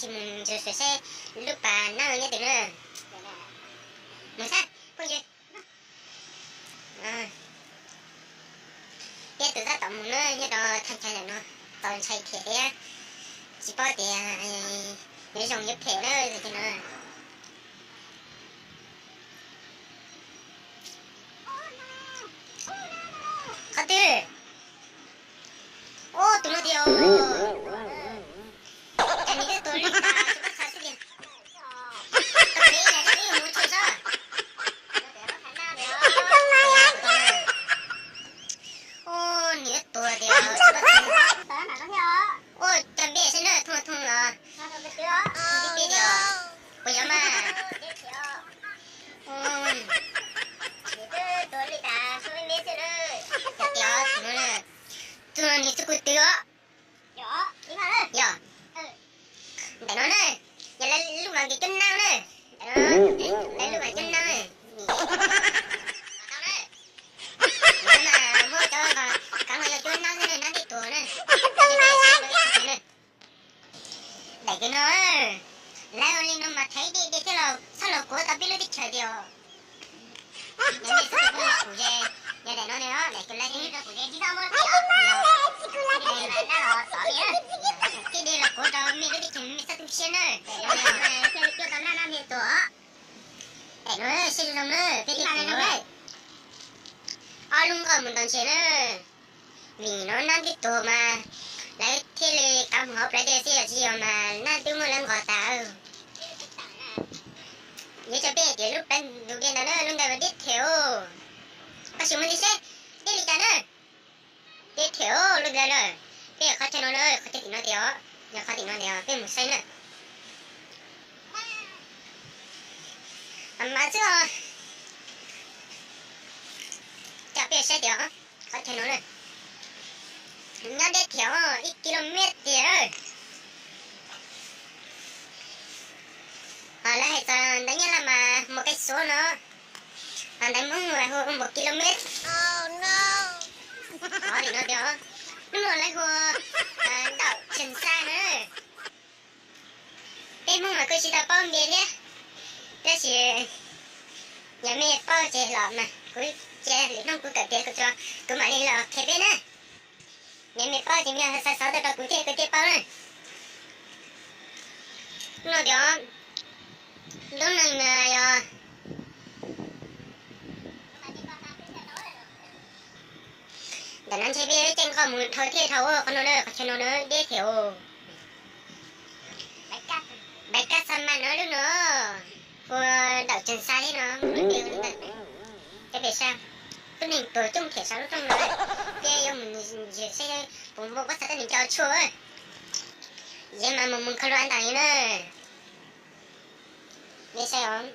Mus ntsia saib lub pas nab nyob twg na. Mus saib phooj ywg. Thiab tus tab tom mus na, nyob rau thaj chaw ntawm no, txaus ntshai thiab, tsis paub tias yuav zoo yuav phem na no. Qhov twg? Ub, tus no tiag. Cas nws twb tuag lawm, tsis paub xav xwb tiag. Tau peb ib yam li wb mus tshwm sab. Ub, nws twb tuag tiag. Ub, cog npej saib na, thooj thooj los. Npej tiag. Puas yog mas? Tus no na, tus no nws txuj kuv twg os? Yog. Ntawm no na, yog lawv lub vas kev cuab nab na. Ntawm no, lawv lub vas cuab nab na. Muab cov kab no yog cuab nab xwb na, nab twb tuag na. Daim kawg no, lawv ua li no mas thaiv dej dej thiab los txhob los kuav tau peb lub teb chaws tiag os. Yog nej txhob kuv ze, yog daim no ne, daim kawg lawv rau kuv ze tsis tau muaj tiag. Thiaj li los kuav rau mej lub teb chaws mej txhob tu siab na. Thiaj li cuab tau nab nab mej tuag. Daim no siab zoo na, peb tij zoo na. Ob lub nqaij mus ntaus ntshe na. Vim no nab twb tuag mas lawv thiaj li kav mus hauv plawv dej xwb, yog tsis yog mas nab twb muab lawv nqos tas. Yuav cog peb tias lub plawv ntug dej ntawd na, lub ntawd mas deb them os. Koj sim mus ntsia seb deb li cas na. Deb them os lub ntawd na. Peb qhov chaw no na, qhov chaw tim no tiag os, yog qhov tim no tiag os, peb mus saib na. Mas xwb os. Coj peb saib tias qhov chaw no na, nyob deb them os, ib kis lus mev tiag. Ho lawv hais tias ntawv Nyab Laj mas một cây số no, ho ntawv Hmoob mas hu một ki lô mét. Ho tim no tias, hnub no lawv hu đảo Trường Sa na. Peb Hmoob mas kuj tsis tau paub npe thiab, tab sis yog mej paub ces los mas kuv cia lwm hnub kuv kawm tiav kuv tso, kuv mam li los qhia peb na. Yog mej paub ces mej xav xov tuaj rau kuv thiab kuv thiaj paub na. No tias, lub neej yog ntawm no ntshe peb caij nkoj mus dhau thiaj dhau qhov no na, qhov chaw no na deb thiab os. Bais kab xa mas no lub no, ua đảo Trường Sa thiab no, cov pem sab, tub neeg tuag coob thiab sab lub rooj no. Peb yuav mus ntsia saib puas muaj pob txha tuab neeg coj tshuaj. Yog mas mus mus kho lub an tas li na. Nej saib os,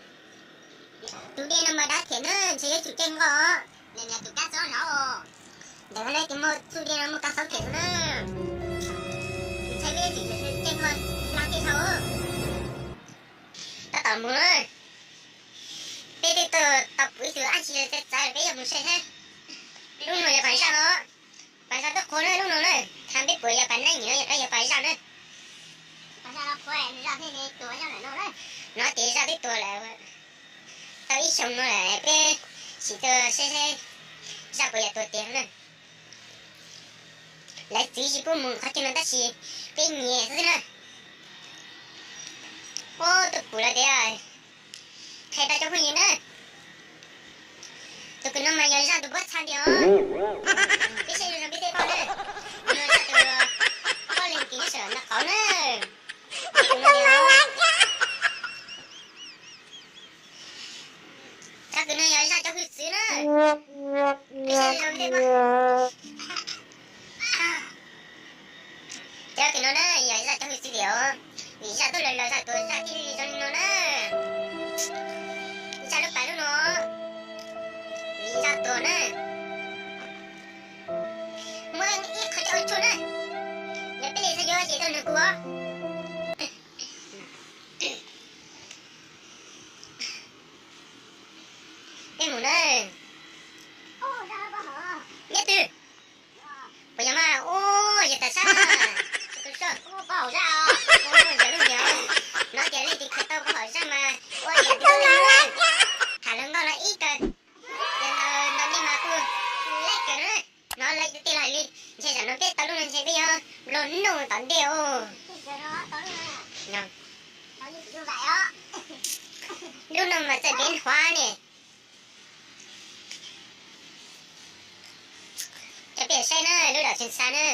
tus dej no mas dab thiam na, ntshe yuav tsum caij nkoj. Ntawm no tus kab txob no, ntawm no ces muaj txuj dej no muaj kab txob thiam na. Ntshe peb yuav tsum caij nkoj hla thiaj dhau. Tab tom mus na, peb twb tau pum ib tug dab tsi txawv txawv, peb yuav mus saib seb. Lub no yog pas zaj no, pas zaj tuab qhuav na lub no na. Thaum peb puas yog pas neeb no, yog pas zaj na. No ces zaj twb tuag lawm. Tau ib xyoo no lawm, peb sim tuaj saib saib zaj puas yog tuag tiag na. Lawv txwv tsis pub mus qhov chaw no tab sis peb nyiam xwb na. Ub, tus pum lawm tiag. Qhia rau cov phooj ywg na, tus kwv no mas yog zaj tus pob txha ntiag os. Peb saib zoo zoo peb thiaj paub na. Yog zaj tus poj leeg kis nyob sawv daws ntawm qauv na. Zaj tus no yog zaj cov hwj txwv na. Peb saib zoo zoo peb thiaj paub. Cov kws no na yog zaj cov hwj txwv tiag os, vim zaj tuaj lawm los zaj tuag zaj thiaj zoo li no na. Zaj lub pas lub no, vim zaj tuag na. Muaj ib qho coj ua tshuaj na, yog peb li xav yuav ces tuaj nug kuv os. No lawv cov tij laug li, ntshe tsam no peb tau lub no ntshe peb yuav nplua nuj tom ntej os. Lub no mas txawj dev huav ne. Cov peb saib na, lub dam tseem xa na.